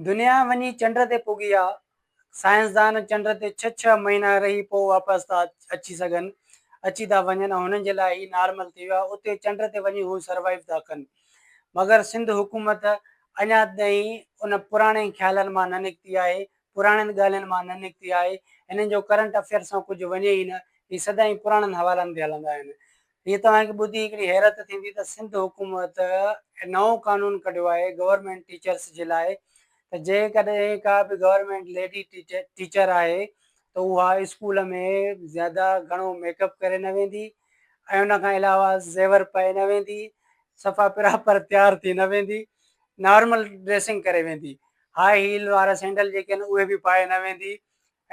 دنيا وڃي چنڊ تي پڳي آ، سائنسدان چنڊ تي ڇهه ڇهه مهينا رهي پوء واپس ٿا اچي سگهن، اچي ٿا وڃن ۽ هنن جي لاء هي نارمل ٿي ويو آ، اتي چنڊ تي وڃي هو سروائيو ٿا ڪن. مگر سنڌ حڪومت اڃا تائين ان پراڻي خيالن مان نه نڪتي آهي، پراڻين ڳالهين مان نه نڪتي آهي، هنن جو ڪرنٽ افيئر سان ڪجهه وڃي ئي نه، هي سدائين پراڻن حوالن تي هلندا آهن. هي توهان کي ٻڌي هڪڙي حيرت ٿيندي ته سنڌ حڪومت نئون قانون ڪڍيو آهي گورنمينٽ ٽيچرس جي لاء ته جيڪڏهن ڪا به گورنمينٽ ليڊي ٽيچر آهي ته اها اسڪول ۾ زياده گهڻو ميڪ اپ ڪري نه ويندي ۽ ان کان علاوه زيور پائي نه ويندي صفا پراپر تيار ٿي نه ويندي نارمل ڊريسنگ ڪري ويندي هاء هيل وارا سينڊل جيڪي آهن اهي به پائي نه ويندي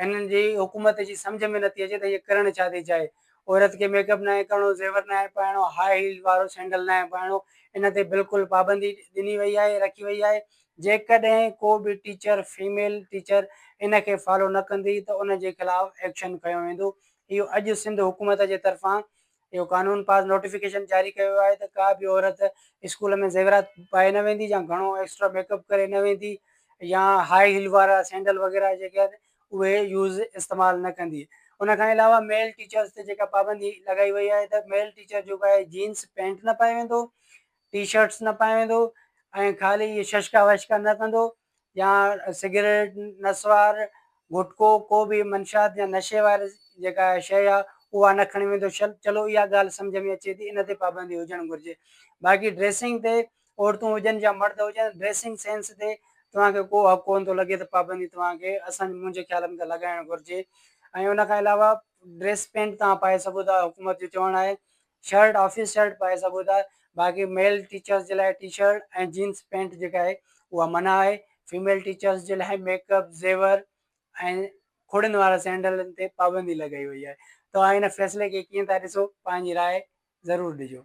هنن جي حڪومت جي سمجهه ۾ نٿي اچي ته هيء ڪرڻ ڇا ٿي چاهي. عورت کي ميڪ اپ ناهي ڪرڻو، زيور ناهي پائڻو، هاء هيل وارو سينڊل ناهي پائڻو، ان تي بلڪل پابندي ڏني وئي آهي، رکي وئي آهي. جيڪڏهن ڪو به ٽيچر، فيميل ٽيچر، ان کي فالو نه ڪندي ته ان جي خلاف ايڪشن کنيو ويندو. اهو اڄ سنڌ حڪومت جي طرفان اهو قانون پاس نوٽيفڪيشن جاري ڪيو ويو آهي ته ڪا به عورت اسڪول ۾ زيورات پائي نه ويندي يا گهڻو ايڪسٽرا ميڪ اپ ڪري نه ويندي يا هاء هيل وارا سينڊل وغيره جيڪي آهن اهي يوز استعمال نه ڪندي. ان کان علاوه ميل ٽيچرس تي جيڪا پابندي لڳائي وئي آهي ته ميل ٽيچر جيڪو آهي جينس پينٽ نه پائي ويندو، ٽي شرٽس نه پائي ويندو ۽ خالي اهي ششڪا وشڪا نه ڪندو يا سگريٽ، نسوار، گٽڪو، ڪو به منشيات يا نشي واري جيڪا شيء آ اها نه کڻي ويندو شل چلو اها ڳالهه سمجهه ۾ اچي ٿي ان تي پابندي هجڻ گهرجي باقي ڊريسنگ تي عورتون هجن يا مرد هجن ڊريسنگ سينس تي توهان کي ڪو حق ڪونه ٿو لڳي ته پابندي توهان کي اسان منهنجي خيال ۾ ته لڳائڻ گهرجي ۽ ان کان علاوه ڊريس پينٽ توهان پائي سگهو ٿا حڪومت جو چوڻ آهي شرٽ آفيس شرٽ پائي سگهو ٿا باقي ميل ٽيچرس جي لاء ٽي شرٽ ۽ جينس پينٽ جيڪا آهي اها منع آهي فيميل ٽيچرس جي لاء ميڪ اپ زيور ۽ کڙين وارا سينڊلن تي پابندي لڳائي وئي آهي توهان ان فيصلي کي ڪيئن ٿا ڏسو پنهنجي راء ضرور ڏجو.